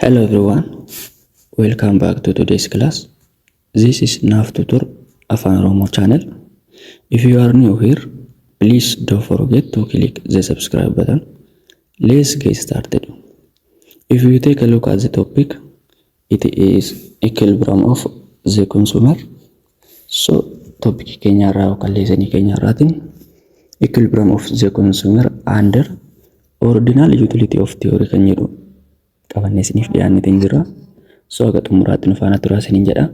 Hello everyone, welcome back to today's class. This is Nav Tutor Afaan Oromo channel. If you are new here, please don't forget to click the subscribe button. Let's get started. If you take a look at the topic, it is equilibrium of the consumer. So, topic keenya irraa yookaan lessonii keenya irraatiin equilibrium of the consumer under ordinal utility of theory kan jedhu qabannee isiniif dhiyaanneetiin jira. So haga xumuraatti nu faana turaa isiniin jedha.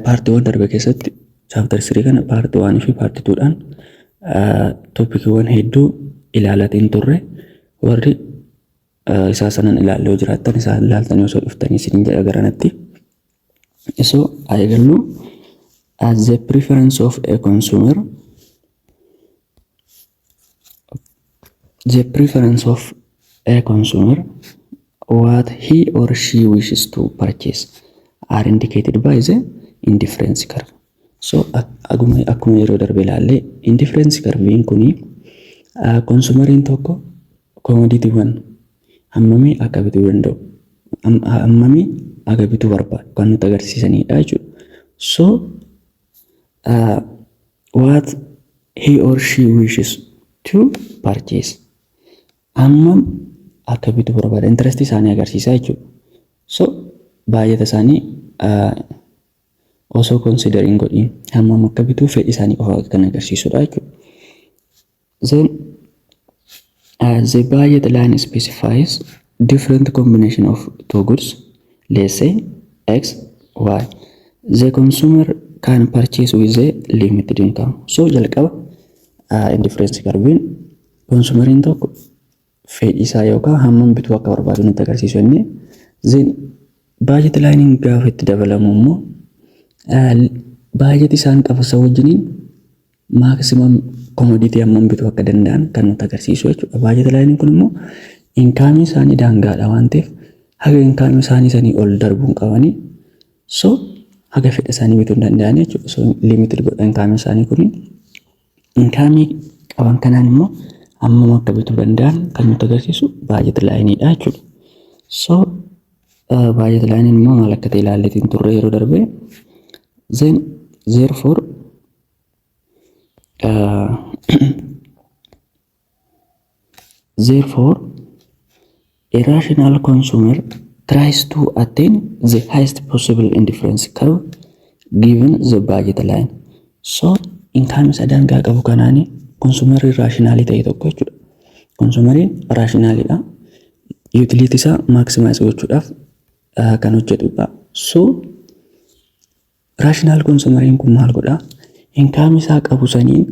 Partiiwwan darbe keessatti chapter 3 kana part 1 fi part 2dhaan topiciiwwan hedduu ilaalatiin turre. Warri isaa sanan ilaallee jiraattan isaa ilaaltanii osoo dhuftanii isiniin jedha garanatti. So haa eegallu. As the preference of a consumer, the preference of a consumer, what he or she wishes to purchase, are indicated by the indifference curve. So akkuma yeroo darbe ilaalle, indifference curvein kuni consumeriin tokko commoditywwan hammamii akka bituu danda'u, hammamii akka bituu barbaadu kan nutti agarsiisanidha jechuudha. So what he or she wishes to purchase, hammam akka bituu barbaada, interest isaanii agarsiisa jechuudha. So baay'ata isaanii osoo consider hin godhin hammam akka bituu fedhi isaanii qofa kan agarsiisudha jechuudha. Then the budget line specifies different combination of two goods, let's say X, Y. The consumer can purchase with a limited income. So jalqaba indifference curvein consumeriin tokko fedhii isaa yookaan hammam bituu akka barbaadu nutti agarsiisu inni. Then budget lineiin gaafa itti dabalamu immoo baay'ati isaan qabasa wajjiniin maximum commodity hammam bituu akka danda'an kan nutti agarsiisu jechuudha. Budget lineiin kun immoo incomeii isaanii daangaadha waan ta'eef haga incomeii isaanii sanii ol darbuun qabanii, so haga fedha isaanii bituu hin danda'an jechuudha. So limited godha incomeii isaanii kuni. Incomeii qaban kanaan immoo hammam akka bituu danda'an kan nutti agarsiisu budget lineiidha jechuudha. So budget lineiin immoo maal akka ta'e ilaalleetiin turre yeroo darbe. Then therefore a rational consumer tries to attain the highest possible indifference curve given the budget line. So income isa daangaa qabu kanaani consumerri rationalii ta'e tokko jechuudha. Consumeriin rationalidha. Utility isaa maximize gochuudhaaf kan hojjetudha. So rational consumeriin kun maal godhaa? Income isaa qabu saniin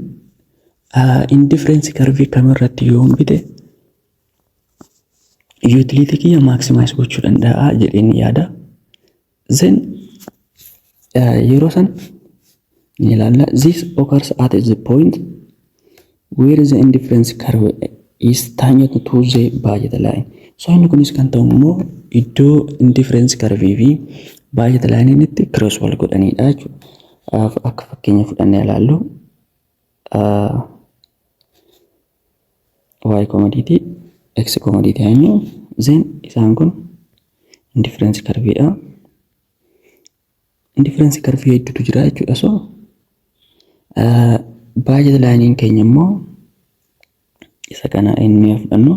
indifference curve kamirratti yoo bite utility kiyya maximize gochuu danda'a jedheen yaada. Then yeroo san ni ilaalla. This occurs at the point where the indifference curve is tangent to the budget line. So inni kunis kan ta'u immoo iddoo indifference curve fi budget line itti cross wal godhanidha jechuudha. Akka fakkeenya fudhannee ilaallu, Y commodity, X commodity eenyu, then isaan kun indifference curve dha. Indifference curve hedduutu jira jechuudha. So budget line keenya immoo isa kana inni fudhannu.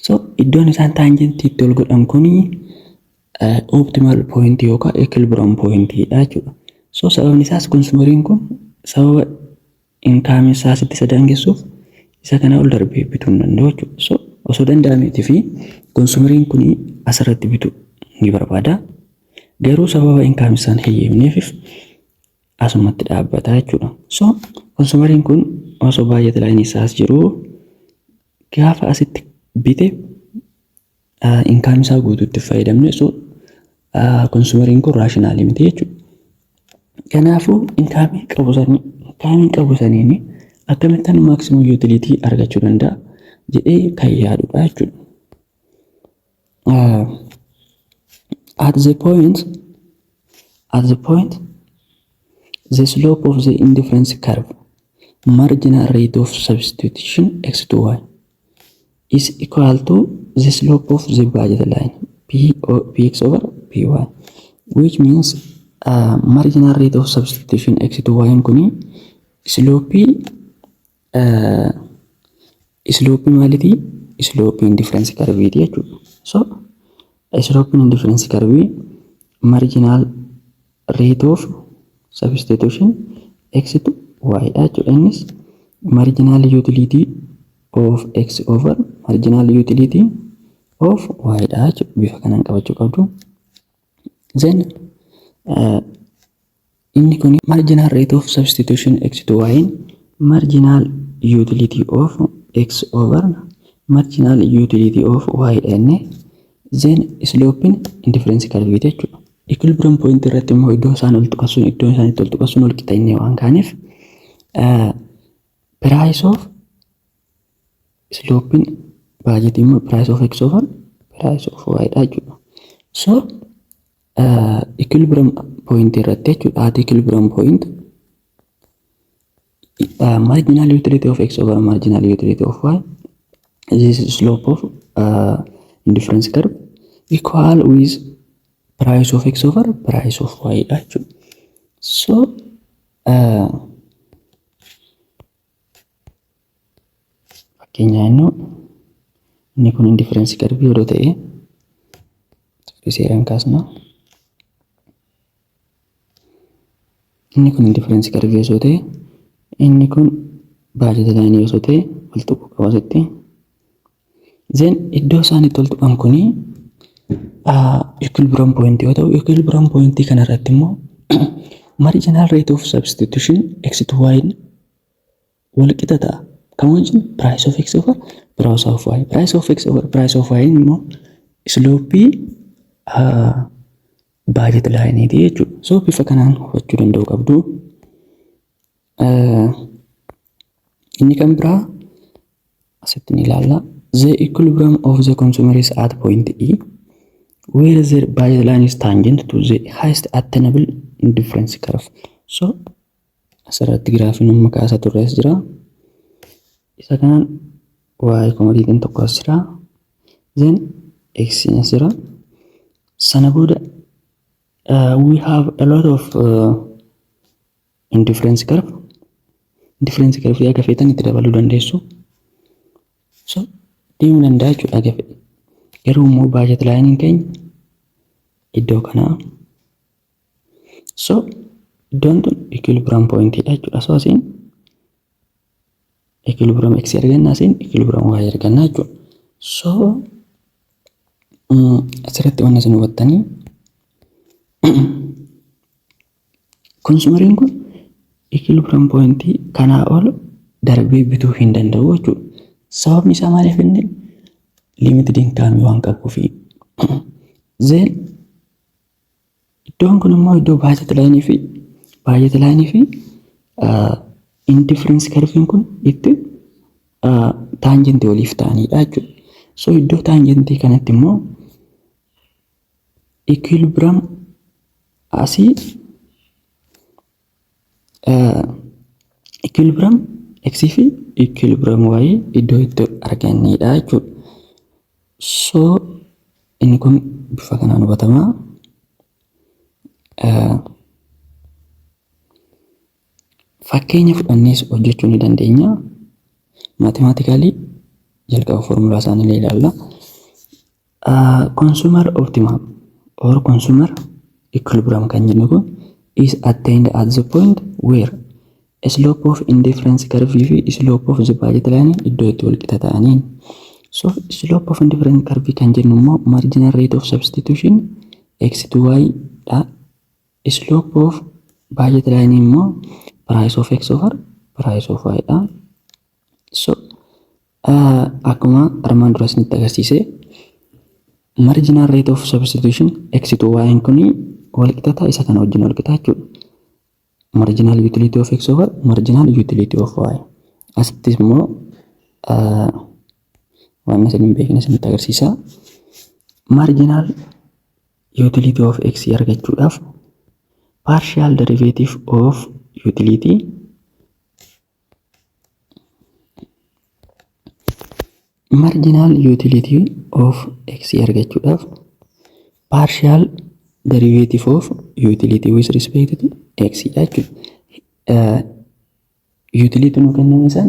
So iddoon isaan tangentii itti ol godhan kuni optimal point yookaan equilibrium point dha jechuudha. So sababni isaas consumeriin kun sababa incomeii isaa asitti isa daangessuuf isa kana ol darbee bituu hin danda'u jechuudha. So osoo danda'ameetii fi consumeriin kun asirratti bituu ni barbaada. Garuu sababa incomeii isaan heeyyamneefif asumatti dhaabbata jechuudha. So consumeriin kun osoo budget lineii isaas jiru gaafa asitti bite incomeii isaa guutuutti fayyadamne, so consumeriin kun rationalii miti jechuudha. Kanaafuu incomeii qabu saniin akkamittaan maximum utility argachuu danda'a jedhee kan yaadudha jechuudha. At the point the slope of the indifference curve, marginal rate of substitution x to y, is equal to the slope of the budget line P o Px over Py, which means marginal rate of substitution x to y kuni slope maaliti? Slope indifference curve jechuudha. So slope indifference curve marginal rate of substitution x to y dha jechuudha. Innis marginal utility of x over marginal utility of y dha jechuudha. Bifa kanaan qabachuu qabdu. Then inni kun marginal rate of substitution x to y marginal utility of x over marginal utility of y dha jennee, then slope indifference curve jechuudha. Equilibrium point irratti immoo iddoo isaan ol tuqan sun, iddoo isaan itti ol tuqan sun ol qixa inni waan kaaneef, price of slope budget immoo price of x over price of y dha jechuudha. So equilibrium point irratti jechuudha, at equilibrium point marginal utility of x over marginal utility of y, this is slope of indifference curve, equal with price of x over price of y dha jechuudha. So fakkeenya inni kun indifference curve yeroo ta'e, seeraan kaasna. Inni kun indifference curve osoo ta'e, inni kun budget line osoo ta'e, wal tuquu qaba asitti. Then iddoo isaan itti wal tuqan kuni equilibrium point yoo ta'u, equilibrium point kana irratti immoo marginal rate of substitution x to y wal qixa ta'a. Kan wajjin price of x over price of y. Price of x over price of y immoo slope budget line jechuudha. So bifa kanaan hubachuu danda'u qabdu. Inni kan biraa asitti ni ilaalla. The equilibrium of the consumer is at point E, where the budget line is tangent to the highest attainable indifference curve. So asirratti giraafiin amma kaasaa turre as jira. Isa kanaan y commodityn tokko as jira. Then x as jira. Sana booda we have a lot of indifference curve. Indifference curve akka feetan itti dabaluu dandeessu. So deemuu danda'a jechuudha akka fedhe. Garuu immoo budget lineiin keenya iddoo kanaa. So iddoon tun equilibrium point dha jechuudha. So asiin equilibrium x arganna, asiin equilibrium y arganna jechuudha. So asirratti wanni isin hubattanii, consumeriin kun equilibrium point kanaa ol darbee bituu hin danda'u jechuudha. Sababni isaa maaliif? Inni limited income waan qabuufi. Then iddoon kun immoo iddoo budget line fi indifference curve kun itti tangentii waliif ta'anidha jechuudha. So iddoo tangentii kanatti immoo equilibrium asii equilibrium x fi equilibrium y iddoo itti argannedha jechuudha. So inni kun bifa kanaan hubatama. Fakkeenya fudhannees hojjechuu ni dandeenya. Mathematically jalqaba foormulaa isaanii illee ilaalla. Consumer optimum or consumer equilibrium kan jennu kun is attained at the point where slope of indifference curve fi slope of the budget line iddoo itti wal qixa ta'aniin. So slope of indifference curve kan jennu immoo marginal rate of substitution x to y dha. Slope of budget line immoo price of x over price of y dha. So akkuma armaan dura isinitti agarsiise, marginal rate of substitution x to y kuni wal qixata isa kana wajjin wal qixa jechuudha. Marginal utility of x over marginal utility of y. Asittis immoo waan isin hin beekne isinitti agarsiisa. Marginal utility of x argachuudhaaf partial derivative of utility Marginal utility of x argachuudhaaf partial derivative of utility with respect to x dha jechuudha. Utility nu kenname san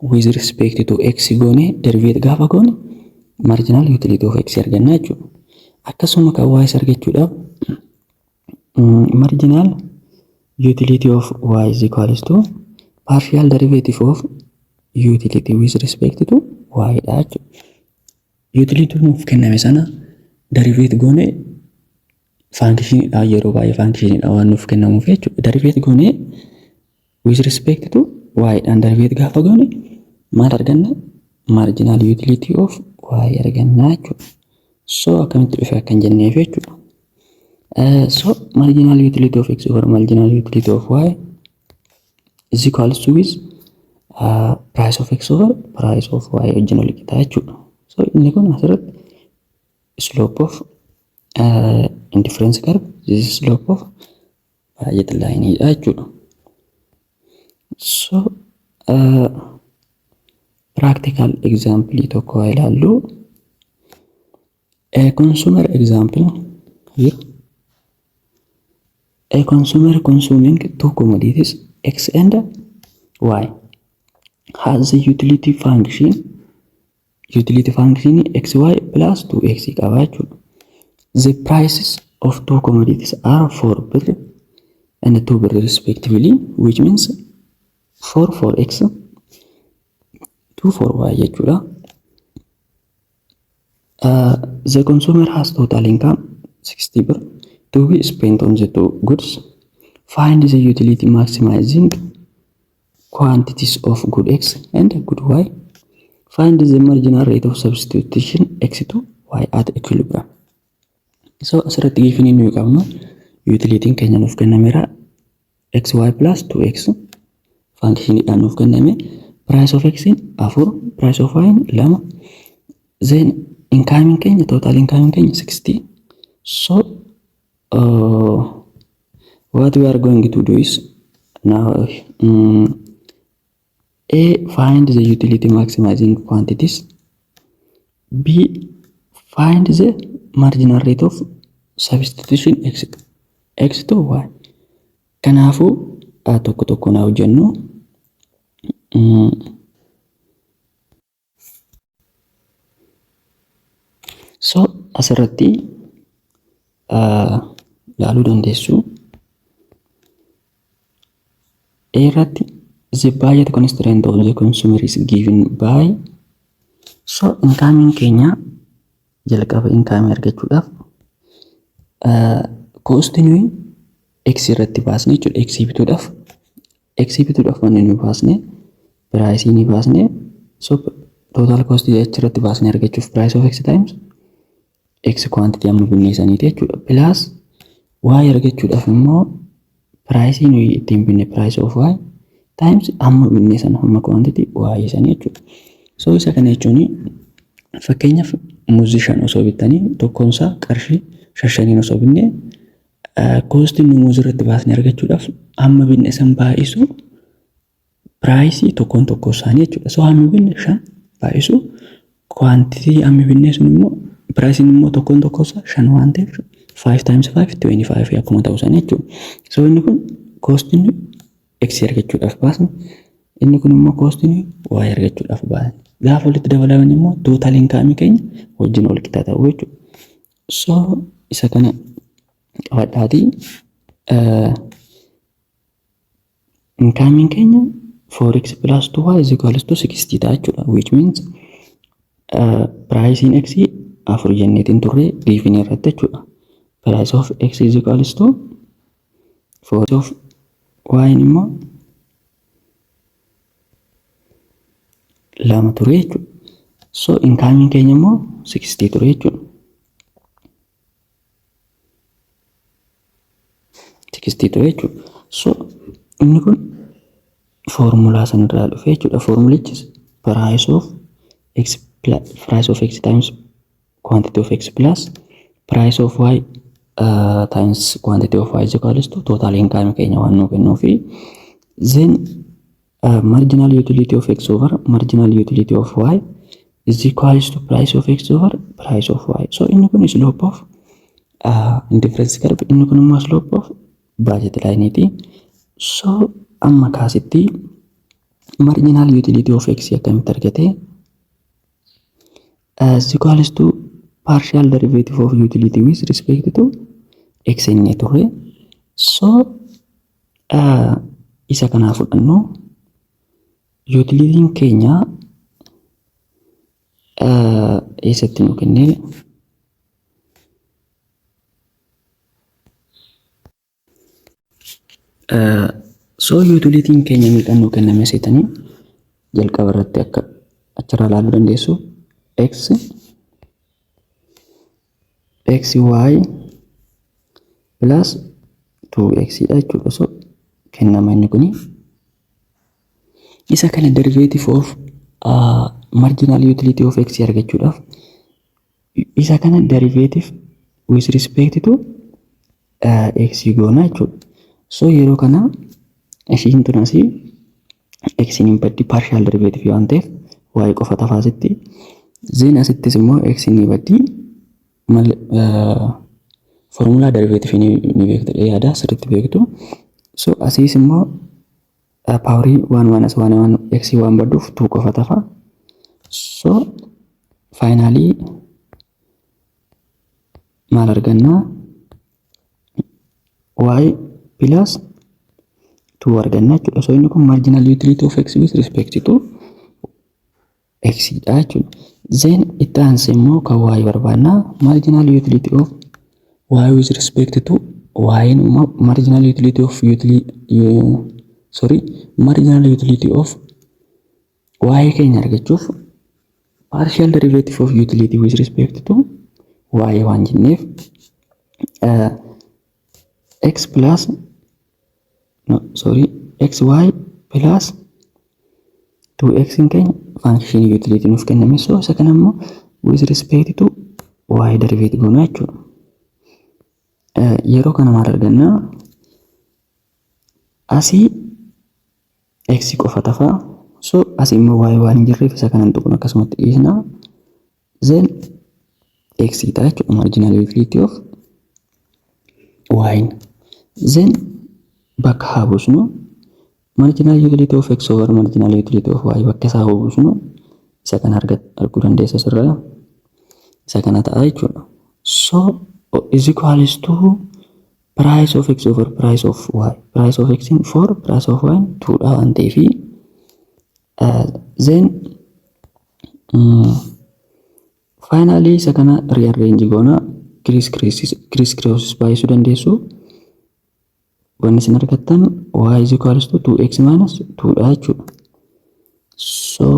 with respect to x goone derivate gaafa goone marginal utility of x arganna jechuudha. Akkasuma kan y argachuudhaaf marginal utility of y is equals to partial derivative of utility with respect to y dha jechuudha. Utility nuuf kenname sana derivate goone functioniidha, yeroo baay'ee functioniidha waan nuuf kennamuuf jechuudha. Derivate goone with respect to y dhaan derivate gaafa goone maal arganna? Marginal utility of y arganna jechuudha. So akkamitti dhufe akkan jenneef jechuudha. So marginal utility of x over marginal utility of y is equals to with price of x over price of y wajjin wal qixa jechuudha. So inni kun asirratti slope of indifference curve, this is slope of budget line dha jechuudha. So practical example tokko haa ilaallu. A consumer example here. A consumer consuming two commodities x and y has the utility function xy plus 2x qaba jechuudha. The prices of two commodities are 4 birr and 2 birr respectively, which means 4 for x, 2 for y jechuudha. The consumer has total income 60 birr to be spent on the two goods. Find the utility maximizing quantities of good X and good Y. Find the marginal rate of substitution X to Y at equilibrium. So asirratti given nuyi qabnu utilityn keenya nuuf kennameera, xy plus 2x functioniidhaan nuuf kenname, price of x afur, price of y lama, then income keenya, total income keenya 60. So what we are going to do is now A, find the utility maximizing quantities, B, find the marginal rate of substitution x to y. Kanaafuu tokko tokko naa hojjennu. So asirratti laaluu dandeessu. A irratti the budget constraint of the consumer is given by. So incomeiin keenya jalqaba income argachuudhaaf cost nuyi x irratti baasne jechuudha. X bituudhaaf wanni nuyi baasne price ni baasne. So total cost h irratti baasne argachuuf price of x times x quantity amma binnee saniiti jechuudha. Plus y argachuudhaaf immoo price nuyi ittiin binne, price of y times amma binnee sana, hamma quantity y sanii jechuudha. So isa kana jechuun fakkeenyaaf muuzii shan osoo bittanii, tokkoon isaa qarshii shashaniin osoo binnee, costiin nu muuzii irratti baasnee argachuudhaaf hamma binne san baay'isu price tokkoon tokkoo isaanii jechuudha. So hammi binne shan baay'isu quantity hammi binnee sun immoo priceiin immoo tokkoon tokkoo isaa shan waan ta'eef 5 times 5, 25 akkuma ta'u sana jechuudha. So inni kun costiin x argachuudhaaf baasne, inni kun immoo costiin y argachuudhaaf baasne. Gaafa walitti dabalaman immoo total income keenya wajjin wal qixa ta'u jechuudha. So isa kana qabadhaatii incomeiin keenya 4x plus 2y is equals to 60 ta'a jechuudha. Which means priceiin x afur jenneetiin turre given irratti jechuudha. Price of x is equals to 4, of y immoo lama ture jechuudha. So incomeiin keenya immoo 60 ture jechuudha. 60 ture jechuudha. So inni kun foormulaa sanarraa dhufe jechuudha. Foormulichis price of x times quantity of x plus price of y times quantity of y is equals to total income keenya waan nuu kennuufi, then marginal utility of x over marginal utility of y is equals to price of x over price of y. So inni kun slope of indifference curve, inni kun immoo slope of budget line ti. So amma kaasitti marginal utility of x akkamitti argate? Is equals to partial derivative of utility with respect to x inni ture. So isa kanaa fudhannu, utilityn keenya eessatti nu kennee? So utilityn keenya meeqan nu kenname seetanii? Jalqaba irratti akka achirraa ilaaluu dandeessu, x x y plus 2x dha jechuudha. So kennama inni kuni. Isa kana derivative of marginal utility of x argachuudhaaf isa kana derivative with respect to x goona jechuudha. So yeroo kana ishiin tun asii x hin baddi, partial derivative waan ta'eef y qofa tafaa asitti. Then asittis immoo x ni baddi, formulaa derivative ni beektu yaada, sirriitti beektu. So asiis immoo powerii waan waan as waan waan x waan badduuf 2 qofa tafa. So finally maal argannaa? Y plus 2 arganna jechuudha. So inni kun marginal utility of x with respect to x dha jechuudha. Then itti aansee immoo kan y barbaanna. Marginal utility of y with respect to y immoo marginal utility of utility, sorry, marginal utility of y keenya argachuuf partial derivative of utility with respect to y waan jenneef x plus, no, sorry, xy plus 2x keenya function utility nuuf kenname. So isa kana immoo with respect to y derivative goona jechuudha. Yeroo kana maal arganna? Asii x qofa tafa. So asii immoo y waan hin jirreef isa kanan tuqnu, akkasumatti dhiisna. Then x ta'a jechuudha marginal utility of y. Then bakka haa buusnu, marginal utility of x over marginal utility of y bakka isaa haa buusnu. Isa kana arguu dandeessa sirraa, isa kana ta'a jechuudha. So is equals to price of x over price of y. Price of x in 4, price of y 2 dha waan ta'eefi, then finally isa kana rearrange goona, criss cross baay'isuu dandeessu. Wanni isin argattan y is equals to 2x minus 2 dha jechuudha. So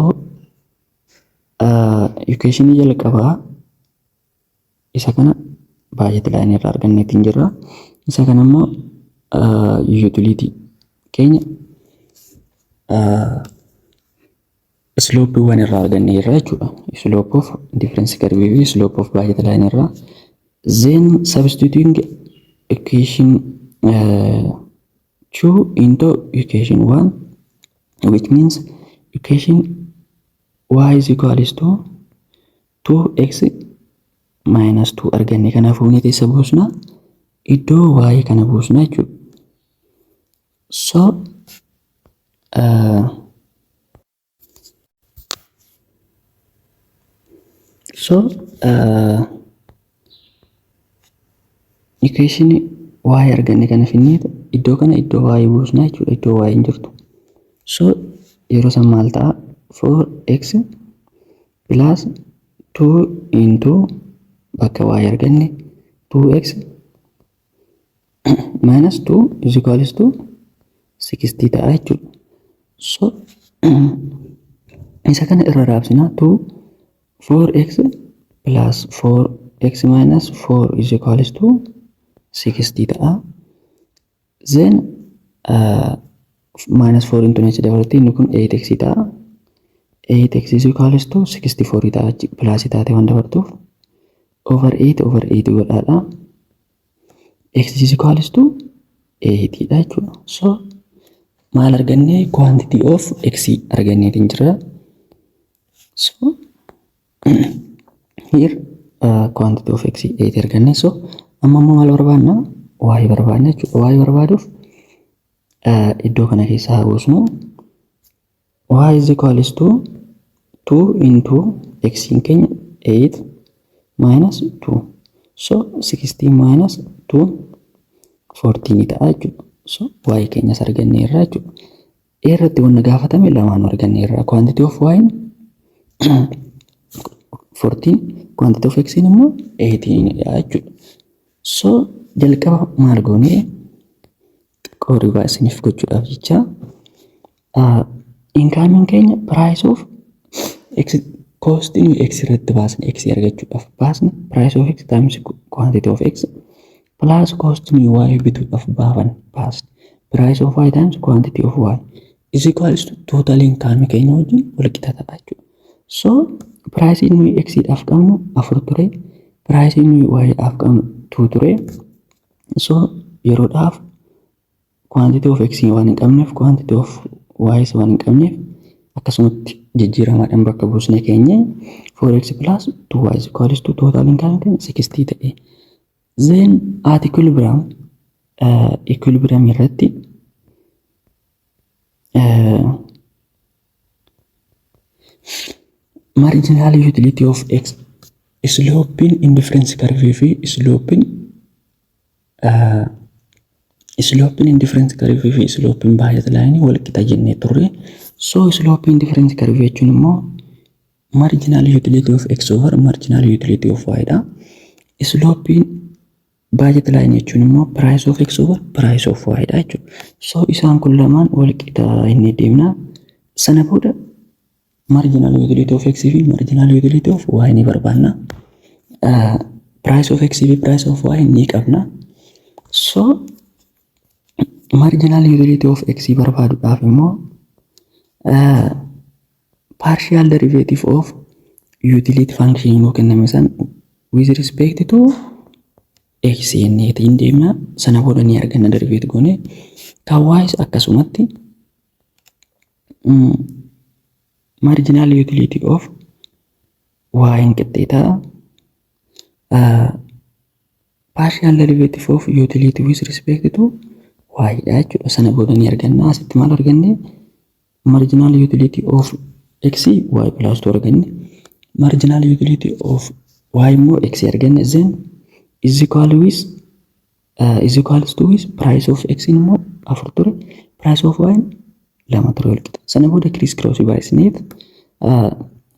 equation jalqabaa isa kana budget line irraa arganneetiin jirra. Isa kana immoo utility keenya slopeiiwwan irraa arganne irraa jechuudha. Slope of indifference curve fi slope of budget line irraa. Then substituting equation 2 into equation 1, which means equation y is equals to 2x minus 2 arganne. Kanaafuu ni keessa buusna, iddoo y kana buusna jechuudha. So equation y arganne kana finneet iddoo kana iddoo y buusna jechuudha, iddoo y hin jirtu. So yeroo san maal ta'a? 4x plus 2 into bakka y arganne 2x minus 2 is equals to 60 ta'a jechuudha. So isa kana irra raabsina, 2 4x plus 4x minus 4 is equals to 60 ta'a. Then minus 4 into achi dabalatti inni kun 8x ta'a. 8x is equals to 64 ta'a, plus taate waan dabartuuf over 8 over 8 godhaadha. X is equals to 8 dha jechuudha. So maal arganne? Quantity of x arganneetiin jira. So Here quantity of x 8 arganne. So amma immoo maal barbaanna? Y barbaanna jechuudha. Y barbaaduuf iddoo kana keessaa haa buusnu. Y is equals to 2 into x keenya 8 minus 2. So 16 minus 2, 14 ta'a jechuudha. So y keenyas arganneerra jechuudha. A irratti wanna gaafatame lamaan arganneerra. Quantity of y 14, quantity of x immoo 18 dha jechuudha. So jalqaba maal goonee, xiqqoo revise isiniif gochuudhaaf jecha, incomeiin keenya price of x, costii nuyi x irratti baasne, x argachuudhaaf baasne, price of x times quantity of x, plus cost nuyi y bituudhaaf baafan baasne, price of y times quantity of y, is equals to total income keenya wajjin wal qixa ta'a jechuudha. So price nuyi x dhaaf qabnu afur ture, price nuyi y dhaaf qabnu 2 ture. So yeroodhaaf quantity of x waan hin qabneef, quantity of y waan hin qabneef, akkasumatti jijjiiramaadhaan bakka buusnee keenya 4x plus 2y is equals to total income keenya 60 ta'e. Then at equilibrium irratti marginal utility of x, sloping indifference curve fi sloping indifference curve fi sloping budget line wal qixa jennee turre. So sloping indifference curve jechuun immoo marginal utility of x over marginal utility of y dha. Sloping budget line jechuun immoo price of x over price of y dha jechuudha. So isaan kun lamaan wal qixa inni deemna. Sana booda marginal utility of x fi marginal utility of y ni barbaanna. Price of x fi price of y ni qabna. So marginal utility of x barbaaduudhaaf immoo partial derivative of utility function nuu kenname san with respect to x jenneetiin deemna. Sana booda ni arganna derivate goone. Kan y akkasumatti marginal utility of y hin qixxeetaa partial derivative of utility with respect to y dha jechuudha. Sana booda ni arganna. Asitti maal arganne? Marginal utility of x y plus 2 arganne. Marginal utility of y immoo x arganne. Then is equals to with price of x immoo afur ture, price of y lama ture, wal qixa. Sana booda criss cross baay'isneet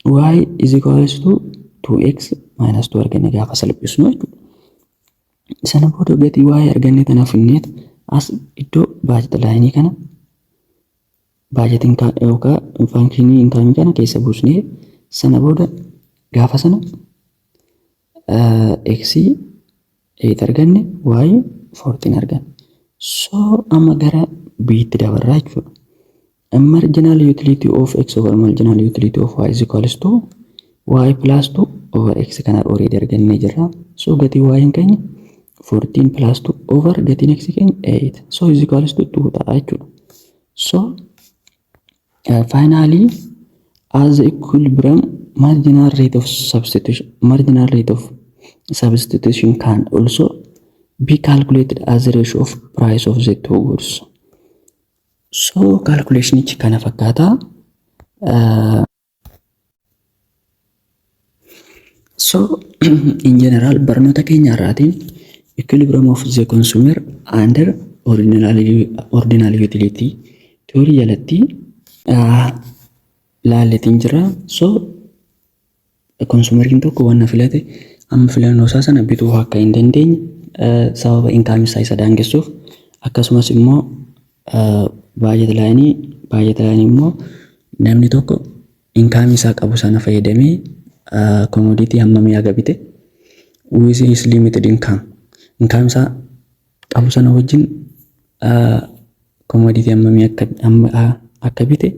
y is equals to 2x minus 2 arganne gaafa salphisnu jechuudha. Sana booda gatii y arganne tana finneet as iddoo budget lineii kana, budgetiin yookaan functionii incomeii kana keessa buusnee, sana booda gaafa sana x 8 arganne, y 14 arganne. So amma gara B'tti dabarraa jechuudha. Marginal utility of x over marginal utility of y is equals to y plus 2 over x kana already argannee jirra. So gatii y keenya 14 plus 2 over gatiin x keenya 8. So is equals to 2 ta'a jechuudha. So finally, as the equilibrium, marginal rate of substitution can also be calculated as the ratio of price of the two goods. So calculationichi kana fakkaata. So in general, barnoota keenya irraatiin equilibrium of the consumer under ordinal utility theory jalatti laalletiin jira. So consumeriin tokko wanna filate amma filannoo isaa sana bituu akka hin dandeenye sababa income isaa isa daangessuuf, akkasumas immoo budget lineii immoo namni tokko incomeii isaa qabu sana fayyadamee commodity hammamii haga bite, with his limited income, income isaa qabu sana wajjin commodity hammamii akka bite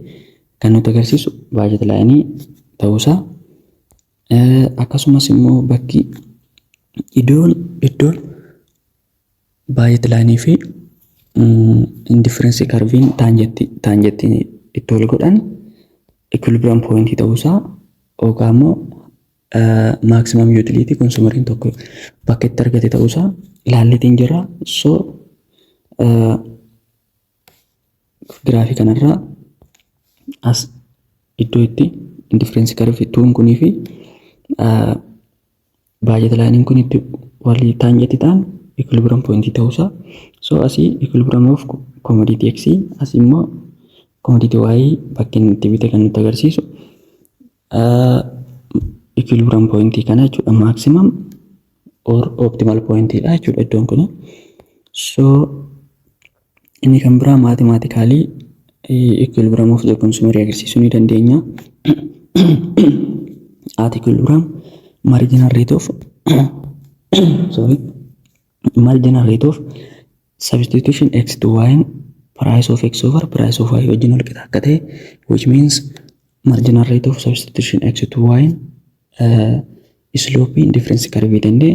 kan nutti agarsiisu budget lineii ta'uusaa, akkasumas immoo bakki iddoon budget lineii fi indifference curveiin tangentii itti wal godhan equilibrium pointii ta'uusaa yookaan immoo Maximum utility consumeriin tokko bakka itti argate ta'uusaa ilaalleetiin jirra. So giraafii kanarraa as iddoo itti indifference curve tuun kunii fi budget lineiin kun itti walii tangent ta'an equilibrium point ta'uusaa. So asii equilibrium of commodity X, asii immoo commodity Y bakki inni itti bite kan nutti agarsiisu equilibrium point kana jechuudha. Maximum or optimal point dha jechuudha iddoon kun. So inni kan biraa mathematically equilibrium of the consumer agarsiisuu ni dandeenya. At equilibrium, marginal rate of, sorry, marginal rate of substitution x to y price of x over price of y wajjin wal qixa akka ta'e, which means marginal rate of substitution x to y slope indifference curve danda'e.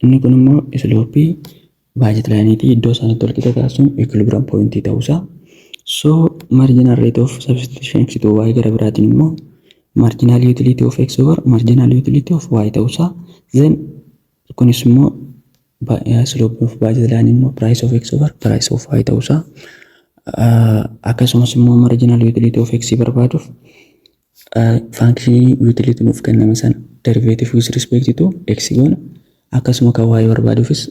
Inni kun immoo slope budget lineiitii iddoo isaaniitti wal qixa taasisuun equilibrium point ta'uusaa. So marginal rate of substitution x to y gara biraatiin immoo marginal utility of x over marginal utility of y ta'uusaa. Then kunis immoo slope of budget line immoo price of x over price of y ta'uusaa. Akkasumas immoo marginal utility of x barbaaduuf function utility nuuf kenname sana derivative with respect to x goona. Akkasuma kan y barbaaduufis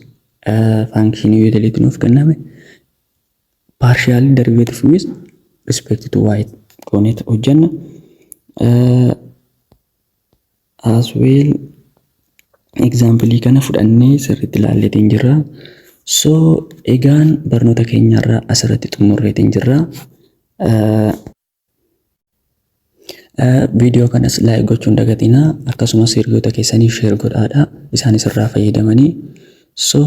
function utility nuuf kenname partial derivative with respect to y gooneet hojjenna. As well, example kana fudhannee sirriitti ilaalleetiin jirra. So egaan barnoota keenyarraa asirratti xumurreetiin jirra. Viidiyoo kanas like gochuun dagatinaa, akkasumas hiriyoota keessaniif share godhaadha, isaanis irraa fayyadamanii. So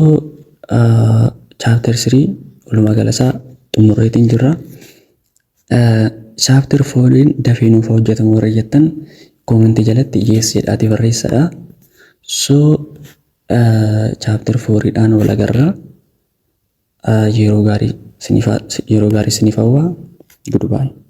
chapter 3 walumaa galasaa xumurreetiin jirra. Chapter 4 dafee nuuf hojjetamu warra jettan comment jalatti yes jedhaatii barreessadha. So chapter 4 dhaan wal agarra. Yeroo gaarii isiniif hawwa. Goodbye.